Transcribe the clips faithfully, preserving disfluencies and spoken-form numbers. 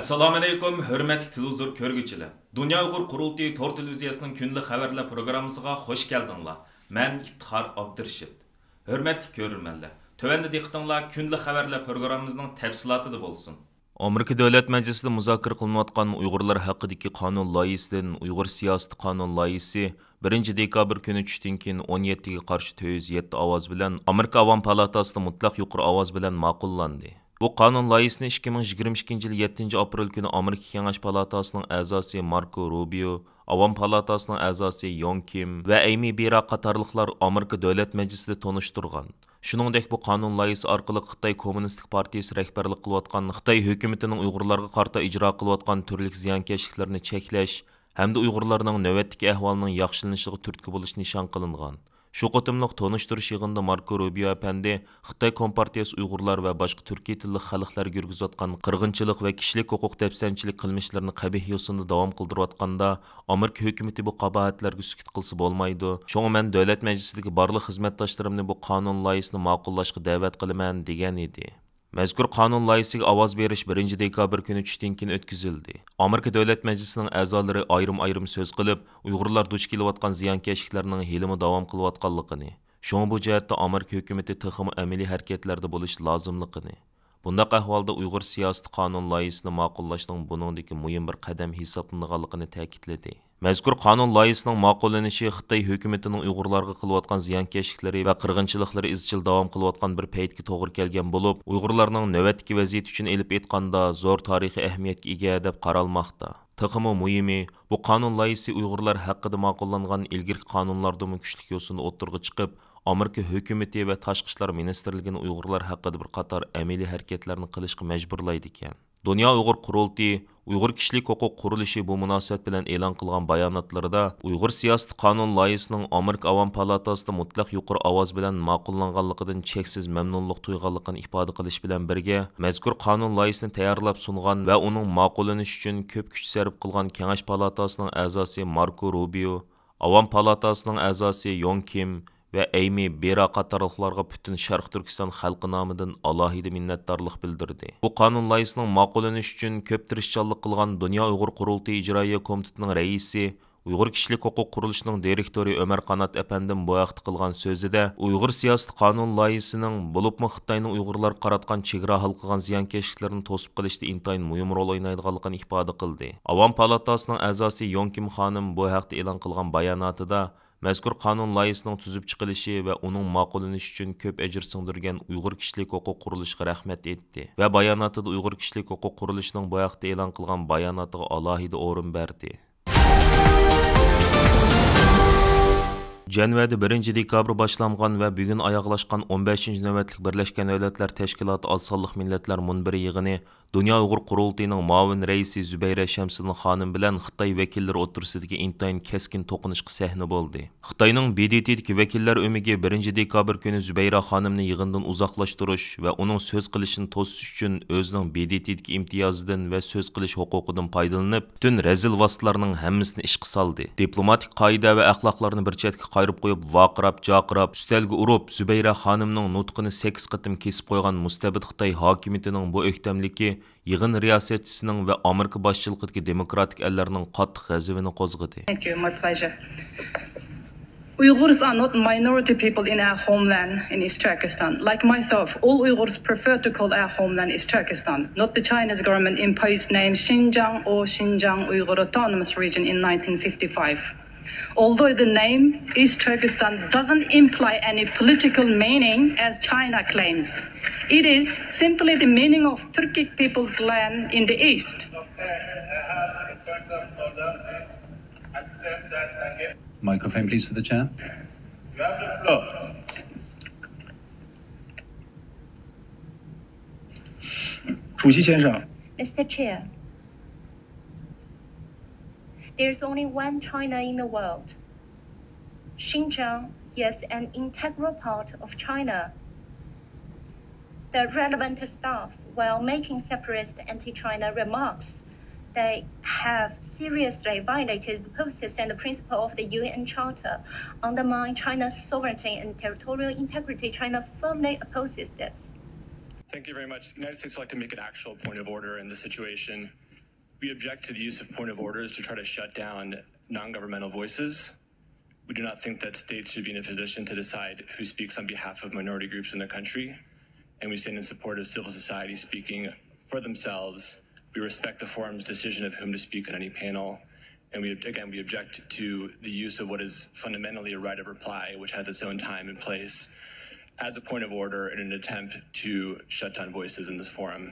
ئەسسالامۇئەلەيكۇم، ھۆرمەتلىك تېلېۋىزور كۆرگۈچىلەر! دۇنيا ئۇيغۇر قۇرۇلتىيى تور تېلېۋىزىيەسىنىڭ كۈندىلىك خەۋەرلەر پروگراممىسىغا خۇش كەلدىڭلار. مەن ئىپتىخار ئابدۇرېشىت. ھۆرمەتلىك كۆرۈرمەنلەر، تۆۋەندە دىققىتىڭلار كۈندىلىك خەۋەرلەر پروگراممىمىزنىڭ تەپسىلاتىدا بولسۇن. ئامېرىكا دۆلەت مەجلىسىدە مۇزاكىرە قىلىنىۋاتقان ئۇيغۇرلار ھەققىدىكى قانۇن لايىھىسىدىن ئۇيغۇر سىياسىتى قانۇن لايىھىسى بىرىنچى دېكابىر كۈنى چۈشتىن كېيىن ئون يەتتىگە قارشى تۆت يۈز يەتتە ئاۋاز بىلەن ئامېرىكا ئاۋام پالاتاسىدا مۇتلەق يۇقىرى ئاۋاز بىلەن ماقۇللاندى. بۇ قانۇن لايىھىسىنى ئىككى مىڭ يىگىرمە ئىككىنچى يىل يەتتىنچى ئاپرېل كۈنى ئامېرىكا كېڭەش پالاتاسىنىڭ ئەزاسى ماركو روبىيو، ئاۋام پالاتاسىنىڭ ئەزاسى يون كىم ۋە ئەيمى بېرا قاتارلىقلار ئامېرىكا دۆلەت مەجلىسىدە تونۇشتۇرغان. شۇنىڭدەك، بۇ قانۇن لايىھىسى ئارقىلىق خىتاي كوممۇنىستىك پارتىيىسى رەھبەرلىك قىلىۋاتقان خىتاي ھۆكۈمىتىنىڭ ئۇيغۇرلارغا قارىتا ئىجرا قىلىۋاتقان تۈرلۈك زىيانكەشلىكلىرىنى چەكلەش ھەمدە ئۇيغۇرلارنىڭ نۆۋەتتىكى ئەھۋالىنىڭ ياخشىلىنىشىغا تۈرتكە بولۇش نىشان قىلىنغان. شۇ قېتىملىق تونۇشتۇرۇش يىغىنىدا ماركو روبىيو ئەپەندى خىتاي كومپارتىيەسى ئۇيغۇرلار ۋە باشقا تۈركىي تىللىق خەلقلەرگە يۈرگۈزۈۋاتقان قىرغىنچىلىق ۋە كىشىلىك ھوقۇق دەپسەندىچىلىك قىلمىشلىرىنى قەبىھ يوسۇندا داۋام قىلدۇرۇۋاتقاندا، ئامېرىكا ھۆكۈمىتى بۇ قاباھەتلەرگە سۈكۈت قىلسا بولمايدۇ، شۇڭا مەن دۆلەت مەجلىسىدىكى بارلىق خىزمەتداشلىرىمنى بۇ قانۇن لايىھىسىنى ماقۇللاشقا دەۋەت قىلىمەن، دېگەن ئىدى. مەزكۇر قانۇن لايىھىسىگە ئاۋاز بېرىش بىرىنچى دېكابىر كۈنى چۈشتىن كېيىن ئۆتكۈزۈلدى. ئامېرىكا دۆلەت مەجلىسىنىڭ ئەزالىرى ئايرىم-ئايرىم سۆز قىلىپ، ئۇيغۇرلار دۇچ كېلىۋاتقان زىيانكەشلىكلەرنىڭ ھېلىمۇ داۋام قىلىۋاتقانلىقىنى، شۇڭا بۇ جەھەتتە ئامېرىكا ھۆكۈمىتى تېخىمۇ ئەمەلىي ھەرىكەتلەردە بولۇشى لازىملىقىنى، بۇنداق ئەھۋالدا ئۇيغۇر سىياسىتى قانۇن لايىھىسىنى ماقۇللاشنىڭ بۇنىڭدىكى مۇھىم بىر قەدەم ھېسابلىنىدىغانلىقىنى تەكىتلىدى. مەزكۇر قانۇن لايىھىسىنىڭ ماقۇللىنىشى خىتاي ھۆكۈمىتىنىڭ ئۇيغۇرلارغا قىلىۋاتقان زىيانكەشلىكلىرى ۋە قىرغىنچىلىقلىرى ئىزچىل داۋام قىلىۋاتقان بىر پەيتكە توغرا كەلگەن بولۇپ، ئۇيغۇرلارنىڭ نۆۋەتتىكى ۋەزىيىتى ئۈچۈن ئېلىپ ئېيتقاندا زور تارىخىي ئەھمىيەتكە ئىگە دەپ قارالماقتا. تېخىمۇ مۇھىمى، بۇ قانۇن لايىھىسى ئۇيغۇرلار ھەققىدە ماقۇللانغان ئىلگىرىكى قانۇنلاردىنمۇ كۈچلۈك يوسۇندا ئوتتۇرىغا چىقىپ، ئامېرىكا ھۆكۈمىتى ۋە تاشقى ئىشلار مىنىستىرلىكىنى ئۇيغۇرلار ھەققىدە بىر قاتار ئەمەلىي ھەرىكەتلەرنى قىلىشقا مەجبۇرلايدىكەن. دۇنيا ئۇيغۇر قۇرۇلتىيى، ئۇيغۇر كىشىلىك ھوقۇق قۇرۇلۇشى بۇ مۇناسىۋەت بىلەن ئېلان قىلغان باياناتلىرىدا، ئۇيغۇر سىياسىتى قانۇن لايىھىسىنىڭ ئامېرىكا ئاۋام پالاتاسىدا مۇتلەق يۇقىرى ئاۋاز بىلەن ماقۇللانغانلىقىدىن چەكسىز مەمنۇنلۇق تۇيغانلىقىنى ئىپادە قىلىش بىلەن بىرگە، مەزكۇر قانۇن لايىھىسىنى تەييارلاپ سۇنغان ۋە ئۇنىڭ ماقۇللىنىشى ئۈچۈن كۆپ كۈچ سەرپ قىلغان كېڭەش پالاتاسىنىڭ ئەزاسى ماركو روبىيو، ئاۋام پالاتاسىنىڭ ئەزاسى يون كىم ۋە ئەيمى بېرا قاتارلىقلارغا پۈتۈن شەرقىي تۈركىستان خەلقى نامىدىن ئالاھىدە مىننەتدارلىق بىلدۈردى. بۇ قانۇن لايىھىسىنىڭ ماقۇللىنىشى ئۈچۈن كۆپ تىرىشچانلىق قىلغان دۇنيا ئۇيغۇر قۇرۇلتىيى ئىجرائىيە كومىتېتىنىڭ رەئىسى، ئۇيغۇر كىشىلىك ھوقۇق قۇرۇلۇشىنىڭ دىرېكتورى ئۆمەر قانات ئەپەندىم بۇ ھەقتە قىلغان سۆزىدە، ئۇيغۇر سىياسىتى قانۇن لايىھىسىنىڭ، بولۇپمۇ خىتاينىڭ ئۇيغۇرلارغا قاراتقان چېگرا ھالقىغان زىيانكەشلىكلىرىنى توسۇپ قېلىشتا ئىنتايىن مۇھىم رول ئوينايدىغانلىقىنى ئىپادە قىلدى. ئاۋام پالاتاسىنىڭ ئەزاسى يون كىم خانىم بۇ ھەقتە ئېلان قىلغان باياناتىدا، مەزكۇر قانۇن لايىھىسىنىڭ تۈزۈپ چىقىلىشى ۋە ئۇنىڭ ماقۇللىنىشى ئۈچۈن كۆپ ئەجىر سىڭدۈرگەن ئۇيغۇر كىشىلىك ھوقۇق قۇرۇلۇشىغا رەھمەت ئېيتتى ۋە باياناتىدا ئۇيغۇر كىشىلىك ھوقۇق قۇرۇلۇشىنىڭ بۇ ھەقتە ئېلان قىلغان باياناتىغا ئالاھىدە ئورۇن بەردى. جەنۋەدە بىرىنچى دېكابىر باشلانغان ۋە بۈگۈن ئاياغلاشقان ئون بەشىنچى نۆۋەتلىك بىرلەشكەن دۆلەتلەر تەشكىلاتى ئاز سانلىق مىللەتلەر مۇنبىرى يىغىنى دۇنيا ئۇيغۇر قۇرۇلتىيىنىڭ مۇئاۋىن رەئىسى زۇبەيرە شەمسىدىن خانىم بىلەن خىتاي ۋەكىللىرى ئوتتۇرىسىدىكى ئىنتايىن كەسكىن توقۇنۇشقا سەھنە بولدى. خىتاينىڭ ب د ت دىكى ۋەكىللەر ئۆمىكى بىرىنچى دېكابىر كۈنى زۇبەيرە خانىمنى يىغىندىن ئۇزاقلاشتۇرۇش ۋە ئۇنىڭ سۆز قىلىشىنى توسۇش ئۈچۈن ئۆزىنىڭ ب د ت دىكى ئىمتىيازىدىن ۋە سۆز قىلىش ھوقۇقىدىن پايدىلىنىپ، پۈتۈن رەزىل ۋاسىتىلەرنىڭ ھەممىسىنى ئىشقا سالدى. دىپلوماتىك قائىدە ۋە ئەخلاقلارنى بىر چەتكە قايرىپ قويۇپ، ۋارقىراپ، جارقىراپ، ئۈستەلگە ئۇرۇپ، زۇبەيرە خانىمنىڭ نۇتقىنى سەككىز قېتىم كېسىپ قويغان مۇستەبىت خىتاي ھاكىمىيىتىنىڭ بۇ ئۆكتەملىكى يىغىن رىياسەتچىسىنىڭ ۋە ئامېرىكا باشچىلىقىدىكى دېموكراتىك ئەللەرنىڭ قاتتىق غەزىپىنى قوزغىدى. Thank you. My pleasure. Uyghurs are not minority people in our homeland in East Turkestan. Like myself, all Uyghurs prefer to call our homeland East Turkestan, not the Chinese government imposed name Xinjiang or Xinjiang Uyghur Autonomous Region in nineteen fifty-five. Although the name East Turkestan doesn't imply any political meaning as China claims, it is simply the meaning of Turkic people's land in the east. Microphone, please, for the chair. 主席先生。 Mister Chair, there's only one China in the world. Xinjiang is an integral part of China. The relevant staff, while making separatist anti-China remarks, they have seriously violated the purposes and the principle of the U N Charter, undermine China's sovereignty and territorial integrity. China firmly opposes this. Thank you very much. The United States would like to make an actual point of order in this situation. We object to the use of point of orders to try to shut down non-governmental voices. We do not think that states should be in a position to decide who speaks on behalf of minority groups in the country, and we stand in support of civil society speaking for themselves. We respect the forum's decision of whom to speak on any panel, and we, again, we object to the use of what is fundamentally a right of reply, which has its own time and place, as a point of order in an attempt to shut down voices in this forum.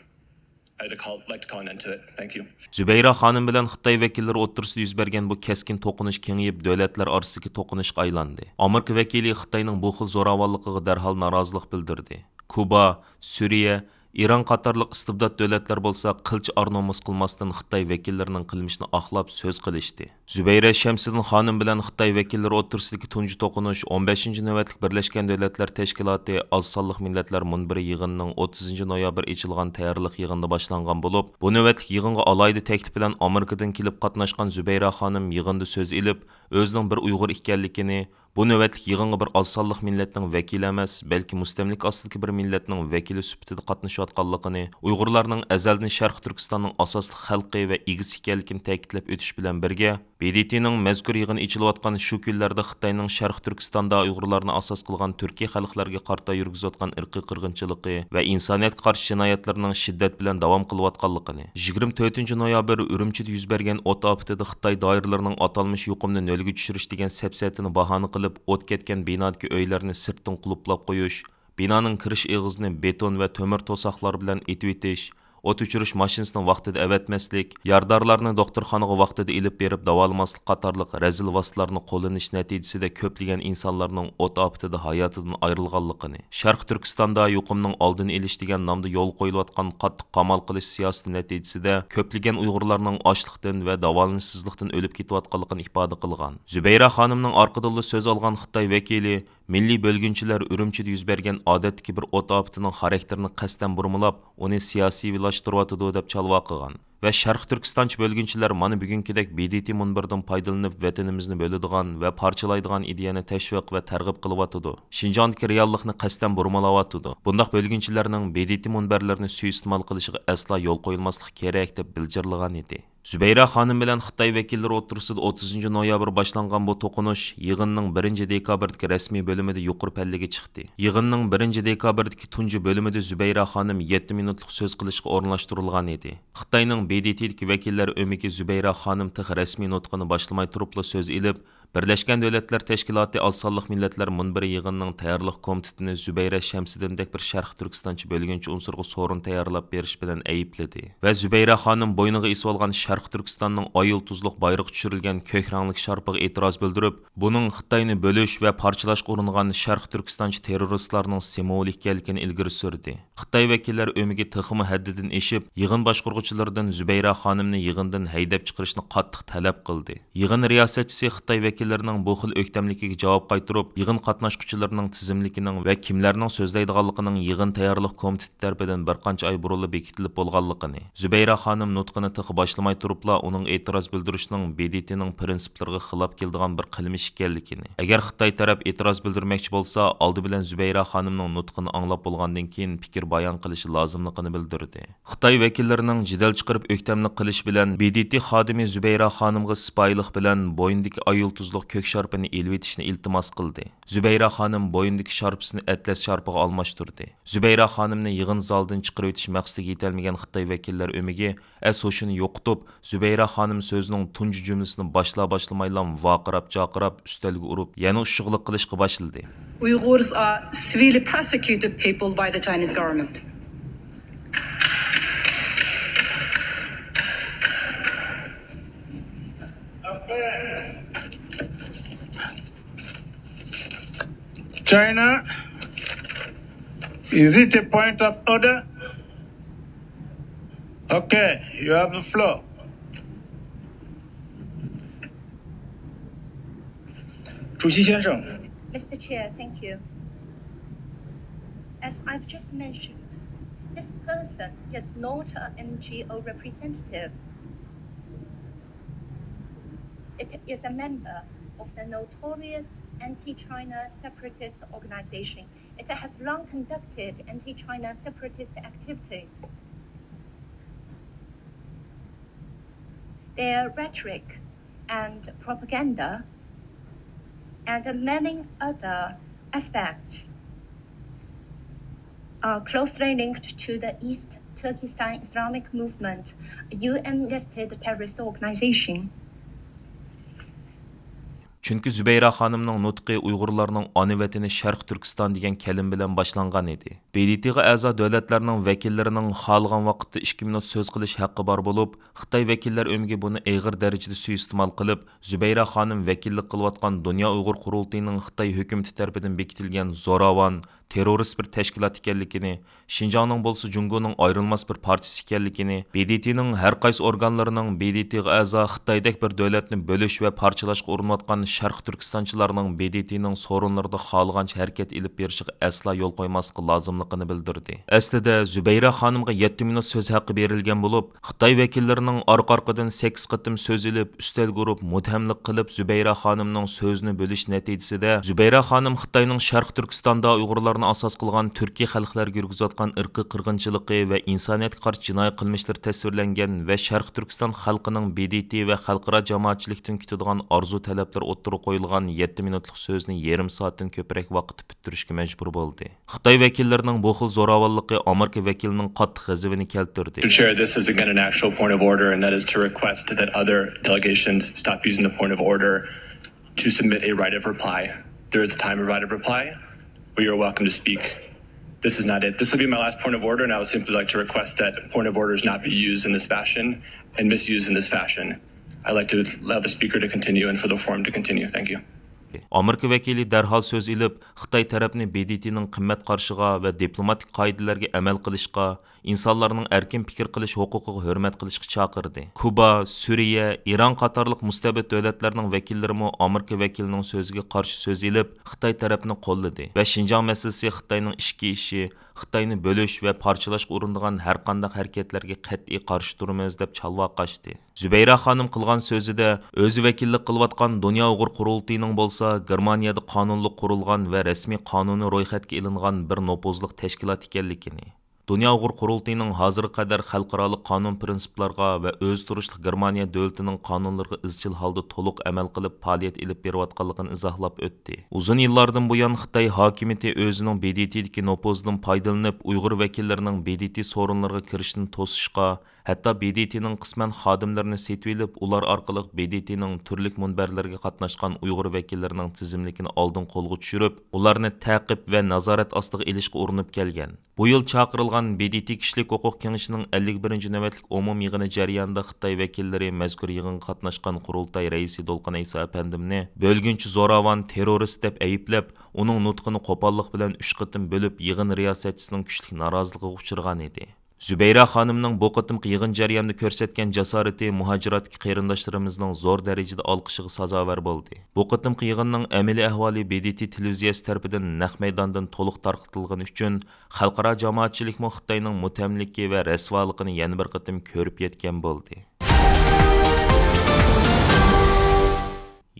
I'd call, like to call an end to it. Thank you. زۇبەيرە خانىم بىلەن خىتاي ۋەكىللىرى ئوتتۇرىسىدا يۈز بەرگەن بۇ كەسكىن توقۇنۇش كېڭىيىپ، دۆلەتلەر ئارىسىدىكى توقۇنۇشقا ئايلاندى. ئامېرىكا ۋەكىلى خىتاينىڭ بۇ خىل زوراۋانلىقىغا دەرھال نارازىلىق بىلدۈردى. كۇبا، سۈرىيە، ئىران قاتارلىق ئىستىبدات دۆلەتلەر بولسا قىلچە ئار-نومۇس قىلماستىن خىتاي ۋەكىللىرىنىڭ قىلمىشىنى ئاقلاپ سۆز قىلىشتى. زۇبەيرە شەمسىدىن خانىم بىلەن خىتاي ۋەكىللىرى ئوتتۇرىسىدىكى تۇنجى توقۇنۇش ئون بەشىنچى نۆۋەتلىك بىرلەشكەن دۆلەتلەر تەشكىلاتى ئاز سانلىق مىللەتلەر مۇنبىرى يىغىنىنىڭ ئوتتۇزىنچى نويابىر ئېچىلغان تەييارلىق يىغىنىدا باشلانغان بولۇپ، بۇ نۆۋەتلىك يىغىنغا ئالاھىدە تەكلىپ بىلەن ئامېرىكىدىن كېلىپ قاتناشقان زۇبەيرە خانىم يىغىندا سۆز ئېلىپ، ئۆزىنىڭ بىر ئۇيغۇر ئىكەنلىكىنى، بۇ نۆۋەتلىك يىغىنغا بىر ئاز سانلىق مىللەتنىڭ ۋەكىلى ئەمەس، بەلكى مۇستەملىكە ئاستىدىكى بىر مىللەتنىڭ ۋەكىلى سۈپىتىدە قاتنىشىۋاتقانلىقىنى، ئۇيغۇرلارنىڭ ئەزەلدىن شەرقىي تۈركىستاننىڭ ئاساسلىق خەلقى ۋە ئىگىسى ئىكەنلىكىنى تەكىتلەپ ئۆتۈش بىلەن بىرگە، ب د ت نىڭ مەزكۇر يىغىنى ئېچىلىۋاتقان شۇ كۈنلەردە خىتاينىڭ شەرقىي تۈركىستاندا ئۇيغۇرلارنى ئاساس قىلغان تۈركىي خەلقلەرگە قارىتا يۈرگۈزۈۋاتقان ئىرقىي قىرغىنچىلىقى ۋە ئىنسانىيەتكە قارشى جىنايەتلىرىنىڭ شىددەت بىلەن داۋام قىلىۋاتقانلىقىنى، يىگىرمە تۆتىنچى نويابىر ئۈرۈمچىدە يۈز بەرگەن ئوت ئاپىتىدە خىتاي دائىرىلىرىنىڭ ئاتالمىش يۇقۇمنى نۆلگە چۈشۈرۈش دېگەن سەپسەتىنى باھانە قىلىپ، ئوت كەتكەن بىنادىكى ئۆيلەرنى سىرتتىن قۇلۇپلاپ قويۇش، بىنانىڭ كىرىش ئېغىزىنى بېتون ۋە تۆمۈر توساقلار بىلەن ئېتىۋېتىش، ئوت ئۆچۈرۈش ماشىنىسىنى ۋاقتىدا ئەۋەتمەسلىك، يارىدارلارنى دوختۇرخانىغا ۋاقتىدا ئېلىپ بېرىپ داۋالىماسلىق قاتارلىق رەزىل ۋاسىتىلارنى قوللىنىش نەتىجىسىدە كۆپلىگەن ئىنسانلارنىڭ ئوت ئاپىتىدە ھاياتىدىن ئايرىلغانلىقىنى، شەرقىي تۈركىستاندا يۇقۇمنىڭ ئالدىنى ئېلىش دېگەن نامدا يولغا قويۇلۇۋاتقان قاتتىق قامال قىلىش سىياسىتى نەتىجىسىدە كۆپلىگەن ئۇيغۇرلارنىڭ ئاچلىقتىن ۋە داۋالىنىشسىزلىقتىن ئۆلۈپ كېتىۋاتقانلىقىنى ئىپادە قىلغان. زۇبەيرە خانىمنىڭ ئارقىدىنلا سۆز ئالغان خىتاي ۋەكىلى، مىللىي بۆلگۈنچىلەر ئۈرۈمچىدە يۈز بەرگەن ئادەتتىكى بىر ئوت ئاپىتىنىڭ خاراكتېرىنى قەستەن بۇرمىلاپ، ئۇنى سىياسىيۋىلاشتۇرۇۋاتىدۇ دەپ چالۋا قىلغان ۋە شەرقىي تۈركىستانچى بۆلگۈنچىلەر مانا بۈگۈنكىدەك ب د ت مۇنبىرىدىن پايدىلىنىپ، ۋەتىنىمىزنى بۆلىدىغان ۋە پارچىلايدىغان ئىدىيەنى تەشۋىق ۋە تەرغىب قىلىۋاتىدۇ. شىنجاڭدىكى رېئاللىقنى قەستەن بۇرمىلاۋاتىدۇ. بۇنداق بۆلگۈنچىلەرنىڭ ب د ت مۇنبەرلىرىنى سۇيىئىستېمال قىلىشىغا ئەسلا يول قويۇلماسلىق كېرەك، دەپ بىلجىرلىغان ئىدى. زۇبەيرە خانىم بىلەن خىتاي ۋەكىللىرى ئوتتۇرىسىدا ئوتتۇزىنچى نويابىر باشلانغان بۇ توقۇنۇش يىغىننىڭ بىرىنچى دېكابىردىكى رەسمىي بۆلۈمىدە يۇقىرى پەللىگە چىقتى. يىغىننىڭ بىرىنچى دېكابىردىكى تۇنجى بۆلۈمىدە زۇبەيرە خانىم يەتتە مىنۇتلۇق سۆز قىلىشقا ئورۇنلاشتۇرۇلغان ئىدى. خىتاينىڭ ب د ت دىكى ۋەكىللەر ئۆمىكى زۇبەيرە خانىم تېخى رەسمىي نۇتقىنى باشلىماي تۇرۇپلا سۆز ئېلىپ، بىرلەشكەن دۆلەتلەر تەشكىلاتى ئاز سانلىق مىللەتلەر مۇنبىرى يىغىنىنىڭ تەييارلىق كومىتېتىنى زۇبەيرە شەمسىدىندەك بىر شەرقىي تۈركىستانچە بۆلگۈنچى ئۇنسۇرغا سورۇن تەييارلاپ بېرىش بىلەن ئەيىبلىدى ۋە زۇبەيرە خانىم بوينىغا ئېسىۋالغان شەرقىي تۈركىستاننىڭ ئاي يۇلتۇزلۇق بايرىقى چۈشۈرۈلگەن كۆك رەڭلىك شارپىغا ئېتىراز بىلدۈرۈپ، بۇنىڭ خىتاينى بۆلۈش ۋە پارچىلاشقا ئۇرۇنغان شەرقىي تۈركىستانچە تېررورىستلارنىڭ سىمۋولى ئىكەنلىكىنى ئىلگىرى سۈردى. خىتاي ۋەكىللەر ئۆمىكى تېخىمۇ ھەددىدىن ئېشىپ، يىغىن باشقۇرغۇچىلىرىدىن زۇبەيرە خانىمنى يىغىندىن ھەيدەپ چىقىرىشنى قاتتىق تەلەپ قىلدى. يىغىن رىياسەتچىسى خىتاي ۋەكىللىرىنىڭ بۇ خىل ئۆكتەملىكىگە جاۋاب قايتۇرۇپ، يىغىن قاتناشقۇچىلىرىنىڭ تىزىملىكىنىڭ ۋە كىملەرنىڭ سۆزلەيدىغانلىقىنىڭ يىغىن تەييارلىق كومىتېتى تەرىپىدىن بىر قانچە ئاي بۇرۇنلا بېكىتىلىپ بولغانلىقىنى، زۇبەيرە خانىم نۇتقىنى تېخى باشلىماي تۇرۇپلا ئۇنىڭ ئېتىراز بىلدۈرۈشىنىڭ ب د ت نىڭ پىرىنسىپلىرىغا خىلاپ كېلىدىغان بىر قىلمىش ئىكەنلىكىنى، ئەگەر خىتاي تەرەپ ئېتىراز بىلدۈرمەكچى بولسا، ئالدى بىلەن زۇبەيرە خانىمنىڭ نۇتقىنى ئاڭلاپ بولغاندىن كېيىن پىكىر بايان قىلىشى لازىملىقىنى بىلدۈردى. خىتاي ۋەكىللىرىنىڭ جېدەل چىقىرىپ ئۆكتەملىك قىلىشى بىلەن ب د ت خادىمى زۇبەيرە خانىمغا سىپايىلىق بىلەن بوينىدىكى ئاي يۇلتۇزلۇق كۆك شارپىنى ئېلىۋېتىشنى ئىلتىماس قىلدى. زۇبەيرە خانىم بوينىدىكى شارپىسىنى ئەتلەس شارپىغا ئالماشتۇردى. زۇبەيرە خانىمنى يىغىن زالىدىن چىقىرىۋېتىش مەقسىتىگە يېتەلمىگەن خىتاي ۋەكىللەر ئۆمىكى ئەس ھوشىنى يوقىتىپ، زۇبەيرە خانىم سۆزىنىڭ تۇنجى جۈملىسىنى باشلا-باشلىمايلا ۋارقىراپ-جارقىراپ ئۈستەلگە ئۇرۇپ، يەنە ئۇششۇقلۇق قىلىشقا باشلىدى. Uyghurs are severely persecuted people by the Chinese government. China, is it a point of order? Okay, you have the floor. 主席先生。 Mister Chair, thank you. As I've just mentioned, this person is not an N G O representative. It is a member of the notorious anti-China separatist organization. It has long conducted anti-China separatist activities. Their rhetoric and propaganda and many other aspects are closely linked to the East Turkestan Islamic Movement, a U N-listed terrorist organization. چۈنكى زۇبەيرە خانىمنىڭ نۇتقى ئۇيغۇرلارنىڭ ئانا ۋەتىنى شەرقىي تۈركىستان دېگەن كەلىمە بىلەن باشلانغان ئىدى. ب د ت غا ئەزا دۆلەتلەرنىڭ ۋەكىللىرىنىڭ خالىغان ۋاقىتتا ئىككى مىنۇت سۆز قىلىش ھەققى بار بولۇپ، خىتاي ۋەكىللەر ئۆمىكى بۇنى ئېغىر دەرىجىدە سۇيىئىستېمال قىلىپ، زۇبەيرە خانىم ۋەكىللىك قىلىۋاتقان دۇنيا ئۇيغۇر قۇرۇلتىيىنىڭ خىتاي ھۆكۈمىتى تەرىپىدىن بېكىتىلگەن زوراۋان، تېررورىست بىر تەشكىلات ئىكەنلىكىنى، شىنجاڭنىڭ بولسا جۇڭگونىڭ ئايرىلماس بىر پارچىسى ئىكەنلىكىنى، ب د ت نىڭ ھەر قايسى ئورگانلىرىنىڭ ب د ت غا ئەزا خىتايدەك بىر دۆلەتنى بۆلۈش ۋە پارچىلاشقا ئۇرۇنۇۋاتقان شەرقىي تۈركىستانچىلارنىڭ ب د ت نىڭ سورۇنلىرىدا خالىغانچە ھەرىكەت ئېلىپ بېرىشىغا ئەسلا يول قويماسلىقى لازىملىقىنى بىلدۈردى. ئەسلىدە، زۇبەيرە خانىمغا يەتتە مىنۇت سۆز ھەققى بېرىلگەن بولۇپ، خىتاي ۋەكىللىرىنىڭ ئارقا-ئارقىدىن سەككىز قېتىم سۆز ئېلىپ، ئۈستەلگە ئۇرۇپ، مۇتھەملىق قىلىپ، زۇبەيرە خانىمنىڭ سۆزىنى بۆلۈش نەتىجىسىدە، زۇبەيرە خانىم خىتاينىڭ شەرقىي تۈركىستاندا ئۇيغۇرلارنى ئاساس قىلغان تۈركىي خەلقلەرگە يۈرگۈزۈۋاتقان ئىرقىي قىرغىنچىلىقى ۋە ئىنسانىيەتكە قارشى جىنايى قىلمىشلىرى تەسۋىرلەنگەن ۋە شەرقىي تۈركىستان خەلقىنىڭ ب د ت ۋە خەلقئارا جامائەتچىلىكتىن كۈتىدىغان ئارزۇ-تەلەپلىرى ئوتتۇرىغا قويۇلغان يەتتە مىنۇتلۇق سۆزنى يېرىم سائەتتىن كۆپرەك ۋاقىتتا پۈتتۈرۈشكە مەجبۇر بولدى. خىتاي ۋەكىللىرىنىڭ بۇ خىل زوراۋانلىقى ئامېرىكا ۋەكىلىنىڭ قاتتىق غەزىپىنى كەلتۈردى. Mister Chair, this is again an actual point of order, and that is to request that other delegations stop using the point of order to submit a right of reply. There is a time of right of reply where you're welcome to speak. This is not it. This will be my last point of order, and I would simply like to request that point of orders not be used in this fashion and misused in this fashion. I'd like to allow the speaker to continue and for the forum to continue. Thank you. ئامېرىكا ۋەكىلى دەرھال سۆز ئېلىپ، خىتاي تەرەپنى ب د ت نىڭ قىممەت قارىشىغا ۋە دىپلوماتىك قائىدىلەرگە ئەمەل قىلىشقا، ئىنسانلارنىڭ ئەركىن پىكىر قىلىش ھوقۇقىغا ھۆرمەت قىلىشقا چاقىردى. كۇبا، سۈرىيە، ئىران قاتارلىق مۇستەبىت دۆلەتلەرنىڭ ۋەكىللىرىمۇ ئامېرىكا ۋەكىلىنىڭ سۆزىگە قارشى سۆز ئېلىپ، خىتاي تەرەپنى قوللىدى ۋە شىنجاڭ مەسىلىسى خىتاينىڭ ئىچكى ئىشى، خىتاينى بۆلۈش ۋە پارچىلاشقا ئۇرۇنىدىغان ھەرقانداق ھەرىكەتلەرگە قەتئىي قارشى تۇرىمىز، دەپ چالۋاق قاچتى. زۇبەيرە خانىم قىلغان سۆزىدە، ئۆزى ۋەكىللىك قىلىۋاتقان دۇنيا ئۇيغۇر قۇرۇلتىيىنىڭ بولسا گېرمانىيەدە قانۇنلۇق قۇرۇلغان ۋە رەسمىي قانۇنىي رويخەتكە ئېلىنغان بىر نوپۇزلۇق تەشكىلات ئىكەنلىكىنى، دۇنيا ئۇيغۇر قۇرۇلتىيىنىڭ ھازىرغا قەدەر خەلقئارالىق قانۇن پىرىنسىپلارغا ۋە ئۆزى تۇرۇشلۇق گېرمانىيە دۆلىتىنىڭ قانۇنلىرىغا ئىزچىل ھالدا تولۇق ئەمەل قىلىپ پائالىيەت ئېلىپ بېرىۋاتقانلىقىنى ئىزاھلاپ ئۆتتى. ئۇزۇن يىللاردىن بۇيان خىتاي ھاكىمىيىتى ئۆزىنىڭ ب د ت دىكى نوپۇزىدىن پايدىلىنىپ، ئۇيغۇر ۋەكىللىرىنىڭ ب د ت سورۇنلىرىغا كىرىشىنى توسۇشقا، ھەتتا ب د ت نىڭ قىسمەن خادىملىرىنى سېتىۋېلىپ، ئۇلار ئارقىلىق ب د ت نىڭ تۈرلۈك مۇنبەرلىرىگە قاتناشقان ئۇيغۇر ۋەكىللىرىنىڭ تىزىملىكىنى ئالدىن قولغا چۈشۈرۈپ، ئۇلارنى تەقىب ۋە نازارەت ئاستىغا ئېلىشقا ئۇرۇنۇپ كەلگەن. بۇ يىل چاقىرىلغان ب د ت كىشىلىك ھوقۇق كېڭىشىنىڭ ئەللىك بىرىنچى نۆۋەتلىك ئومۇمىي يىغىنى جەريانىدا خىتاي ۋەكىللىرى مەزكۇر يىغىنغا قاتناشقان قۇرۇلتاي رەئىسى دولقۇن ئەيسا ئەپەندىمنى بۆلگۈنچى زوراۋان، تېررورىست دەپ ئەيىبلەپ، ئۇنىڭ نۇتقىنى قوپاللىق بىلەن ئۈچ قېتىم بۆلۈپ، يىغىن رىياسەتچىسىنىڭ كۈچلۈك نارازىلىقىغا ئۇچرىغان ئىدى. زۇبەيرە خانىمنىڭ بۇ قېتىمقى يىغىن جەريانىدا كۆرسەتكەن جاسارىتى مۇھاجىراتتىكى قېرىنداشلىرىمىزنىڭ زور دەرىجىدە ئالقىشىغا سازاۋەر بولدى. بۇ قېتىمقى يىغىننىڭ ئەمەلىي ئەھۋالى ب د ت تېلېۋىزىيەسى تەرىپىدىن نەق مەيداندىن تولۇق تارقىتىلغىنى ئۈچۈن، خەلقئارا جامائەتچىلىكمۇ خىتاينىڭ مۇتەملىكى ۋە رەسۋالىقىنى يەنە بىر قېتىم كۆرۈپ يەتكەن بولدى.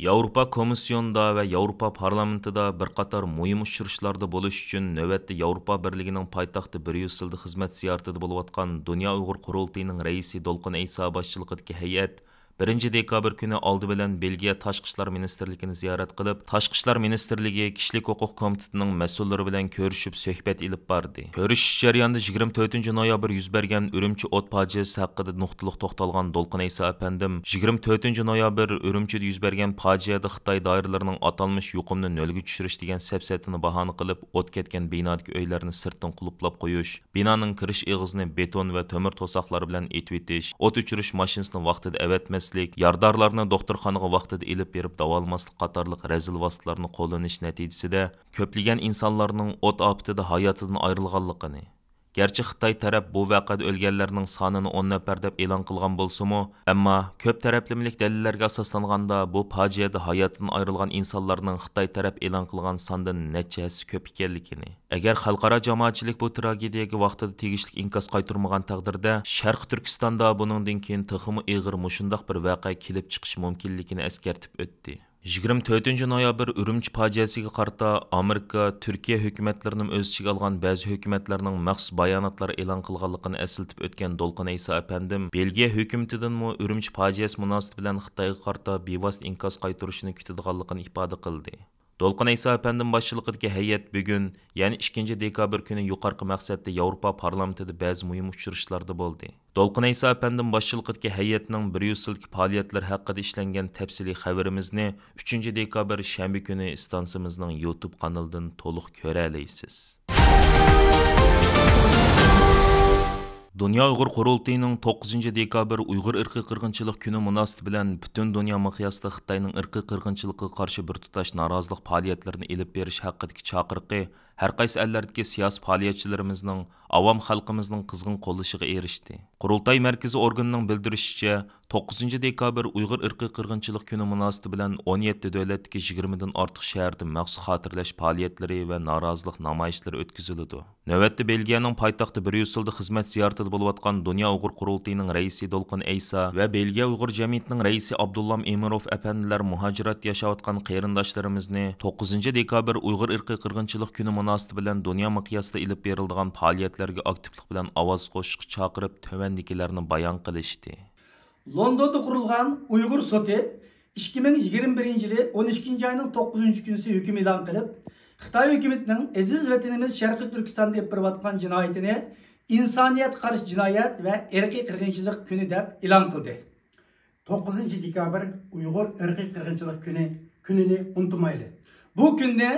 ياۋروپا كومىسسىيونىدا ۋە ياۋروپا پارلامېنتىدا بىر قاتار مۇھىم ئۇچرىشىشلاردا بولۇش ئۈچۈن نۆۋەتتە ياۋروپا بىرلىكىنىڭ پايتەختى بريۇسسېلدا خىزمەت زىيارىتىدە بولۇۋاتقان دۇنيا ئۇيغۇر قۇرۇلتىيىنىڭ رەئىسى دولقۇن ئەيسا باشچىلىقىدىكى ھەيئەت بىرىنچى دېكابىر كۈنى ئالدى بىلەن بېلگىيە تاشقى ئىشلار مىنىستىرلىكىنى زىيارەت قىلىپ، تاشقى ئىشلار مىنىستىرلىكى كىشىلىك ھوقۇق كومىتېتىنىڭ مەسئۇللىرى بىلەن كۆرۈشۈپ سۆھبەت ئېلىپ باردى. كۆرۈشۈش جەريانىدا يىگىرمە تۆتىنچى نويابىر يۈز بەرگەن ئۈرۈمچى ئوت پاجىئەسى ھەققىدە نۇقتىلىق توختالغان دولقۇن ئەيسا ئەپەندىم، يىگىرمە تۆتىنچى نويابىر ئۈرۈمچىدە يۈز بەرگەن پاجىئەدە خىتاي دائىرىلىرىنىڭ ئاتالمىش يۇقۇمنى نۆلگە چۈشۈرۈش دېگەن سەپسەتىنى باھانە قىلىپ، ئوت كەتكەن بىنادىكى ئۆيلەرنى سىرتتىن قۇلۇپلاپ قويۇش، بىنانىڭ كىرىش ئېغىزىنى بېتون ۋە تۆمۈر توساقلار بىلەن ئېتىۋېتىش، ئوت ئۆچۈرۈش ماشىنىسىنى ۋاقتىدا ئەۋەتمەسلىك، يارىدارلارنى دوختۇرخانىغا ۋاقتىدا ئېلىپ بېرىپ داۋالىماسلىق قاتارلىق رەزىل ۋاسىتىلەرنى قوللىنىش نەتىجىسىدە، كۆپلىگەن ئىنسانلارنىڭ ئوت ئاپىتىدە ھاياتىدىن ئايرىلغانلىقىنى، گەرچە خىتاي تەرەپ بۇ ۋەقەدە ئۆلگەنلەرنىڭ سانىنى ئون نەپەر دەپ ئېلان قىلغان بولسىمۇ، ئەمما كۆپ تەرەپلىمىلىك دەلىللەرگە ئاساسلانغاندا، بۇ پاجىئەدە ھاياتىدىن ئايرىلغان ئىنسانلارنىڭ خىتاي تەرەپ ئېلان قىلغان ساندىن نەچچە ھەسسە كۆپ ئىكەنلىكىنى، ئەگەر خەلقئارا جامائەتچىلىك بۇ تراگېدىيەگە ۋاقتىدا تېگىشلىك ئىنكاس قايتۇرمىغان تەقدىردە، شەرقىي تۈركىستاندا بۇنىڭدىن كېيىن تېخىمۇ ئېغىر مۇشۇنداق بىر ۋەقە كېلىپ چىقىشى مۇمكىنلىكىنى ئەسكەرتىپ ئۆتتى. يىگىرمە تۆتىنچى نويابىر ئۈرۈمچى پاجىئەسىگە قارىتا ئامېرىكا، تۈركىيە ھۆكۈمەتلىرىنىمۇ ئۆز ئىچىگە ئالغان بەزى ھۆكۈمەتلەرنىڭ مەخسۇس باياناتلار ئېلان قىلغانلىقىنى ئەسلىتىپ ئۆتكەن دولقۇن ئەيسا ئەپەندىم بېلگىيە ھۆكۈمىتىدىنمۇ ئۈرۈمچى پاجىئەسى مۇناسىۋىتى بىلەن خىتايغا قارىتا بىۋاسىتە ئىنكاس قايتۇرۇشىنى كۈتىدىغانلىقىنى ئىپادە قىلدى. دولقۇن ئەيسا ئەپەندىم باشچىلىقىدىكى ھەيئەت بۈگۈن، يەنى ئىككىنچى دېكابىر كۈنى يۇقىرىقى مەقسەتتە ياۋروپا پارلامېنتىدا بەزى مۇھىم ئۇچرىشىشلاردا بولدى. دولقۇن ئەيسا ئەپەندىم باشچىلىقىدىكى ھەيئەتنىڭ بىريۇسسېلدىكى پائالىيەتلىرى ھەققىدە ئىشلەنگەن تەپسىلىي خەۋىرىمىزنى ئۈچىنچى دېكابىر شەنبە كۈنى ئىستانسىمىزنىڭ يۇتۇب قانىلىدىن تولۇق كۆرەلەيسىز. دۇنيا ئۇيغۇر قۇرۇلتىيىنىڭ توققۇزىنچى دېكابىر ئۇيغۇر ئىرقىي قىرغىنچىلىق كۈنى مۇناسىۋىتى بىلەن پۈتۈن دۇنيا مىقياسىدا خىتاينىڭ ئىرقىي قىرغىنچىلىقىغا قارشى بىر تۇتاش نارازىلىق پائالىيەتلىرىنى ئېلىپ بېرىش ھەققىدىكى چاقىرىقى ھەر قايسى ئەللەردىكى سىياسىي پائالىيەتچىلىرىمىزنىڭ، ئاۋام خەلقىمىزنىڭ قىزغىن قوللىشىغا ئېرىشتى. قۇرۇلتاي مەركىزى ئورگىنىنىڭ بىلدۈرۈشىچە، توققۇزىنچى دېكابىر ئۇيغۇر ئىرقىي قىرغىنچىلىق كۈنى مۇناسىۋىتى بىلەن ئون يەتتە دۆلەتتىكى يىگىرمىدىن ئارتۇق شەھەردە مەخسۇس خاتىرىلەش پائالىيەتلىرى ۋە نارازىلىق نامايىشلىرى ئۆتكۈزۈلىدۇ. نۆۋەتتە بېلگىيەنىڭ پايتەختى بريۇسسېلدا خىزمەت زىيارىتىدە بولۇۋاتقان دۇنيا ئۇيغۇر قۇرۇلتىيىنىڭ رەئىسى دولقۇن ئەيسا ۋە بېلگىيە ئۇيغۇر جەمئىيىتىنىڭ رەئىسى ئابدۇللام ئىمىروف ئەپەندىلەر مۇھاجىراتتا ياشاۋاتقان قېرىنداشلىرىمىزنى توققۇزىنچى دېكابىر ئۇيغۇر ئىرقىي قىرغىنچىلىق كۈنى مۇناسىۋىتى بىلەن دۇنيا مىقياسىدا ئېلىپ بېرىلىدىغان پائالىيەتلەرگە ئاكتىپلىق بىلەن ئاۋاز قوشۇشقا چاقىرىپ، تۆۋەندىكىلەرنى بايان قىلىشتى. لوندوندا قۇرۇلغان ئۇيغۇر سوتى ئىككى مىڭ يىگىرمە بىرىنچى يىلى ئون ئىككىنچى ئاينىڭ توققۇزىنچى كۈنىسى ھۆكۈم ئېلان قىلىپ، خىتاي ھۆكۈمىتىنىڭ ئەزىز ۋەتىنىمىز شەرقىي تۈركىستاندا ئېلىپ بېرىۋاتقان جىنايىتىنى ئىنسانىيەتكە قارشى جىنايەت ۋە ئىرقىي قىرغىنچىلىق كۈنى دەپ ئېلان قىلدى. توققۇزىنچى دېكابىر ئۇيغۇر ئىرقىي قىرغىنچىلىق كۈنى، كۈنىنى ئۇنتۇمايلى. بۇ كۈننى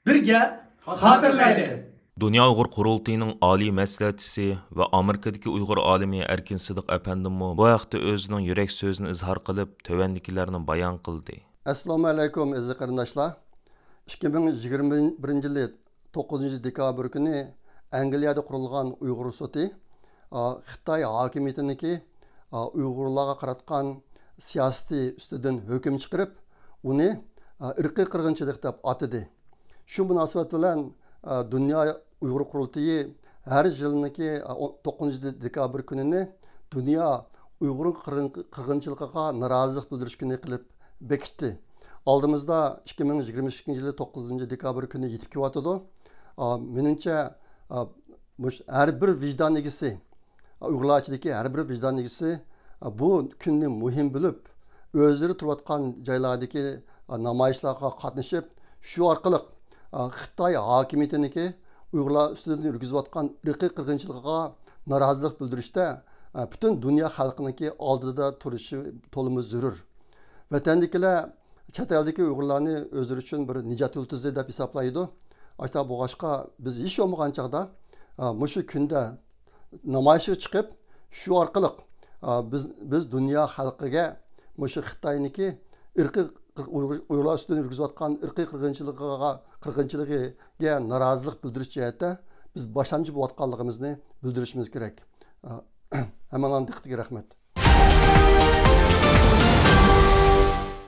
بىرگە خاتىرىلەيلى. دۇنيا ئۇيغۇر قۇرۇلتىيىنىڭ ئالىي مەسلىھەتچىسى ۋە ئامېرىكىدىكى ئۇيغۇر ئالىمى ئەركىن سىدىق ئەپەندىمۇ بۇ ھەقتە ئۆزىنىڭ يۈرەك سۆزىنى ئىزھار قىلىپ، تۆۋەندىكىلەرنى بايان قىلدى. ئەسسالامۇ ئەلەيكۇم، ئەزىز قېرىنداشلار. ئىككى مىڭ يىگىرمە بىرىنچى يىلى توققۇزىنچى دېكابىر كۈنى ئەنگلىيەدە قۇرۇلغان ئۇيغۇر سوتى، ئا، خىتاي ھاكىمىيىتىنىڭكى، ئا، ئۇيغۇرلارغا قاراتقان سىياسىتى ئۈستىدىن ھۆكۈم چىقىرىپ، ئۇنى، ئا، ئىرقىي قىرغىنچىلىق دەپ ئاتىدى. شۇ مۇناسىۋەت بىلەن، ئا، دۇنيا ئۇيغۇر قۇرۇلتىيى ھەر يىلنىڭكى، ئا، ئون توققۇزىنچى دېكابىر كۈنىنى دۇنيا ئۇيغۇر قىرغىن-، قىرغىنچىلىقىغا نارازىلىق بىلدۈرۈش كۈنى قىلىپ بېكىتتى. ئالدىمىزدا ئىككى مىڭ يىگىرمە ئىككىنچى يىلى توققۇزىنچى دېكابىر كۈنى يېتىپ كېلىۋاتىدۇ. ئا، مېنىڭچە، ئا، مۇش-، ھەر بىر ۋىجدان ئىگىسى، ئۇيغۇرلار ئىچىدىكى ھەر بىر ۋىجدان ئىگىسى، ئا، بۇ كۈننى مۇھىم بىلىپ، ئۆزلىرى تۇرۇۋاتقان جايلاردىكى، ئا، نامايىشلارغا قاتنىشىپ، شۇ ئارقىلىق، ئا، خىتاي ھاكىمىيىتىنىڭكى ئۇيغۇرلار ئۈستىدىن يۈرگۈزۈۋاتقان ئىرقىي قىرغىنچىلىقىغا نارازىلىق بىلدۈرۈشتە، ئا، پۈتۈن دۇنيا خەلقىنىڭكى ئالدىدا تۇرۇشى تولىمۇ زۆرۈر. ۋەتەندىكىلەر چەت ئەلدىكى ئۇيغۇرلارنى ئۆزلىرى ئۈچۈن بىر نىجات يۇلتۇزى دەپ ھېسابلايدۇ. ئاشۇنداق بولغاچقا، بىز ھېچ بولمىغان چاغدا، ئا، مۇشۇ كۈندە نامايىشقا چىقىپ، شۇ ئارقىلىق، ئا، بىز، بىز دۇنيا خەلقىگە مۇشۇ خىتاينىڭكى ئىرقىي قىر-، ئۇيغۇر-، ئۇيغۇرلار ئۈستىدىن يۈرگۈزۈۋاتقان ئىرقىي قىرغىنچىلىقىغا، قىرغىنچىلىقىگە نارازىلىق بىلدۈرۈش جەھەتتە بىز باشلامچى بولۇۋاتقانلىقىمىزنى بىلدۈرۈشىمىز كېرەك. ئا، ھەممىڭلارنىڭ دىققىتىگە رەھمەت.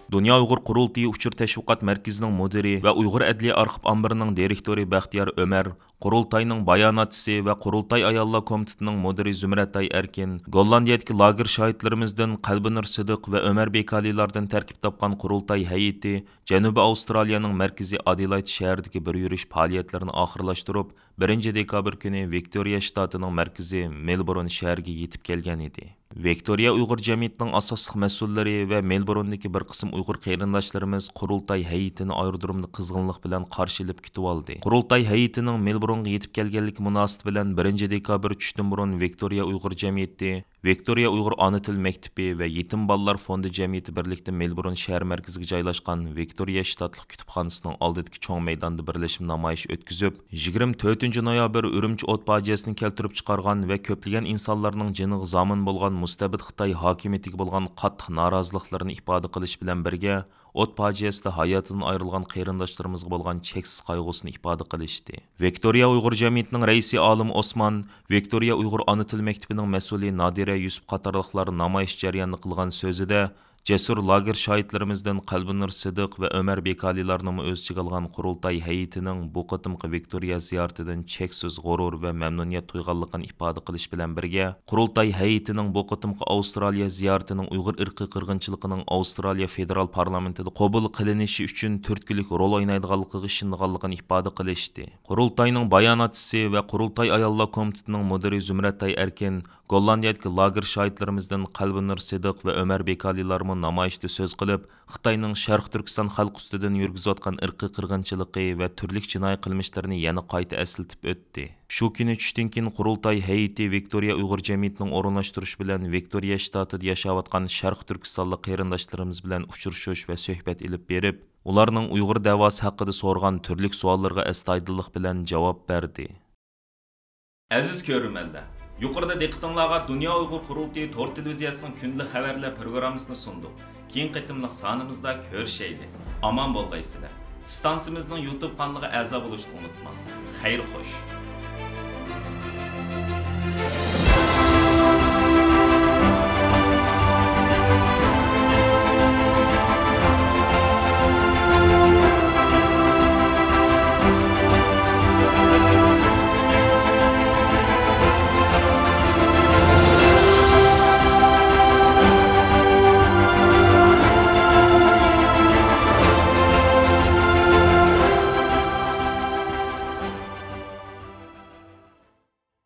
دۇنيا ئۇيغۇر قۇرۇلتىيى ئۇچۇر تەشۋىقات مەركىزىنىڭ مۇدىرى ۋە ئۇيغۇر ئەدلىيە ئارخىپ ئامبىرىنىڭ دىرېكتورى بەختىيار ئۆمەر، قۇرۇلتاينىڭ باياناتچىسى ۋە قۇرۇلتاي ئاياللار كومىتېتىنىڭ مۇدىرى زۇمرەتئاي ئەركىن، گوللاندىيەدىكى لاگېر شاھىتلىرىمىزدىن قەلبىنۇر سىدىق ۋە ئۆمەر بېكالىلاردىن تەركىب تاپقان قۇرۇلتاي ھەيئىتى جەنۇبىي ئاۋسترالىيەنىڭ مەركىزى ئادېلايد شەھىرىدىكى بىر يۈرۈش پائالىيەتلىرىنى ئاخىرلاشتۇرۇپ، بىرىنچى دېكابىر كۈنى ۋىكتورىيە شتاتىنىڭ مەركىزى مېلبورن شەھىرىگە يېتىپ كەلگەن ئىدى. ۋىكتورىيە ئۇيغۇر جەمئىيىتىنىڭ ئاساسلىق مەسئۇللىرى ۋە مېلبورندىكى بىر قىسىم ئۇيغۇر قېرىنداشلىرىمىز قۇرۇلتاي ھەيئىتىنى ئايرودرومدا قىزغىنلىق بىلەن قارشى ئېلىپ كۈتۈۋالدى. قۇرۇلتاي ھەيئىتىنىڭ مېلبورنغا يېتىپ كەلگەنلىكى مۇناسىۋىتى بىلەن بىرىنچى دېكابىر چۈشتىن بۇرۇن ۋىكتورىيە ئۇيغۇر جەمئىيىتى، ۋىكتورىيە ئۇيغۇر ئانا تىل مەكتىپى ۋە يېتىم بالىلار فوندى جەمئىيىتى بىرلىكتە مېلبورن شەھەر مەركىزىگە جايلاشقان ۋىكتورىيە شتاتلىق كۇتۇپخانىسىنىڭ ئالدىدىكى چوڭ مەيداندا بىرلىشىپ نامايىش ئۆتكۈزۈپ، يىگىرمە تۆتىنچى نويابىر ئۈرۈمچى ئوت پاجىئەسىنى كەلتۈرۈپ چىقارغان ۋە كۆپلىگەن ئىنسانلارنىڭ جېنىغا زامىن بولغان مۇستەبىت خىتاي ھاكىمىيىتىگە بولغان قاتتىق نارازىلىقلىرىنى ئىپادە قىلىش بىلەن بىرگە، ئوت پاجىئەسىدە ھاياتىدىن ئايرىلغان قېرىنداشلىرىمىزغا بولغان چەكسىز قايغۇسىنى ئىپادە قىلىشتى. ۋىكتورىيە ئۇيغۇر جەمئىيىتىنىڭ رەئىسى ئالىم ئوسمان، ۋىكتورىيە ئۇيغۇر ئانا تىل مەكتىپىنىڭ مەسئۇلى نادىرە يۈسۈپ قاتارلىقلار نامايىش جەريانىدا قىلغان سۆزىدە، جەسۇر لاگېر شاھىتلىرىمىزدىن قەلبىنۇر سىدىق ۋە ئۆمەر بېكالىلارنىمۇ ئۆز ئىچىگە ئالغان قۇرۇلتاي ھەيئىتىنىڭ بۇ قېتىمقى ۋىكتورىيە زىيارىتىدىن چەكسىز غۇرۇر ۋە مەمنۇنىيەت تۇيغانلىقىنى ئىپادە قىلىش بىلەن بىرگە، قۇرۇلتاي ھەيئىتىنىڭ بۇ قېتىمقى ئاۋسترالىيە زىيارىتىنىڭ ئۇيغۇر ئىرقىي قىرغىنچىلىقىنىڭ ئاۋسترالىيە فېدېرال پارلامېنتىدا قوبۇل قىلىنىشى ئۈچۈن تۈرتكىلىك رول ئوينايدىغانلىقىغا ئىشىنىدىغانلىقىنى ئىپادە قىلىشتى. قۇرۇلتاينىڭ باياناتچىسى ۋە قۇرۇلتاي ئاياللار كومىتېتىنىڭ مۇدىرى زۇمرەتئاي ئەركىن، گوللاندىيەدىكى لاگېر شاھىتلىرىمىزدىن قەلبىنۇر سىدىق ۋە ئۆمەر بېكالىلارمۇ نامايىشتا سۆز قىلىپ، خىتاينىڭ شەرقىي تۈركىستان خەلقى ئۈستىدىن يۈرگۈزۈۋاتقان ئىرقىي قىرغىنچىلىقى ۋە تۈرلۈك جىنايى قىلمىشلىرىنى يەنە قايتا ئەسلىتىپ ئۆتتى. شۇ كۈنى چۈشتىن كېيىن قۇرۇلتاي ھەيئىتى ۋىكتورىيە ئۇيغۇر جەمئىيىتىنىڭ ئورۇنلاشتۇرۇشى بىلەن ۋىكتورىيە شتاتىدا ياشاۋاتقان شەرقىي تۈركىستانلىق قېرىنداشلىرىمىز بىلەن ئۇچرىشىش ۋە سۆھبەت ئېلىپ بېرىپ، ئۇلارنىڭ ئۇيغۇر دەۋاسى ھەققىدە سورىغان تۈرلۈك سوئاللىرىغا ئەستايىدىللىق بىلەن جاۋاب بەردى. ئەزىز كۆرۈرمەنلەر، يۇقىرىدا دىققىتىڭلارغا دۇنيا ئۇيغۇر قۇرۇلتىيى تور تېلېۋىزىيەسىنىڭ كۈندىلىك خەۋەرلەر پروگراممىسىنى سۇندۇق. كېيىنكى قېتىملىق سانىمىزدا كۆرۈشەيلى. ئامان بولغايسىلەر. ئىستانسىمىزنىڭ يۇتۇب قانىلىغا ئەزا بولۇشنى ئۇنتۇماڭ. خەير خوش.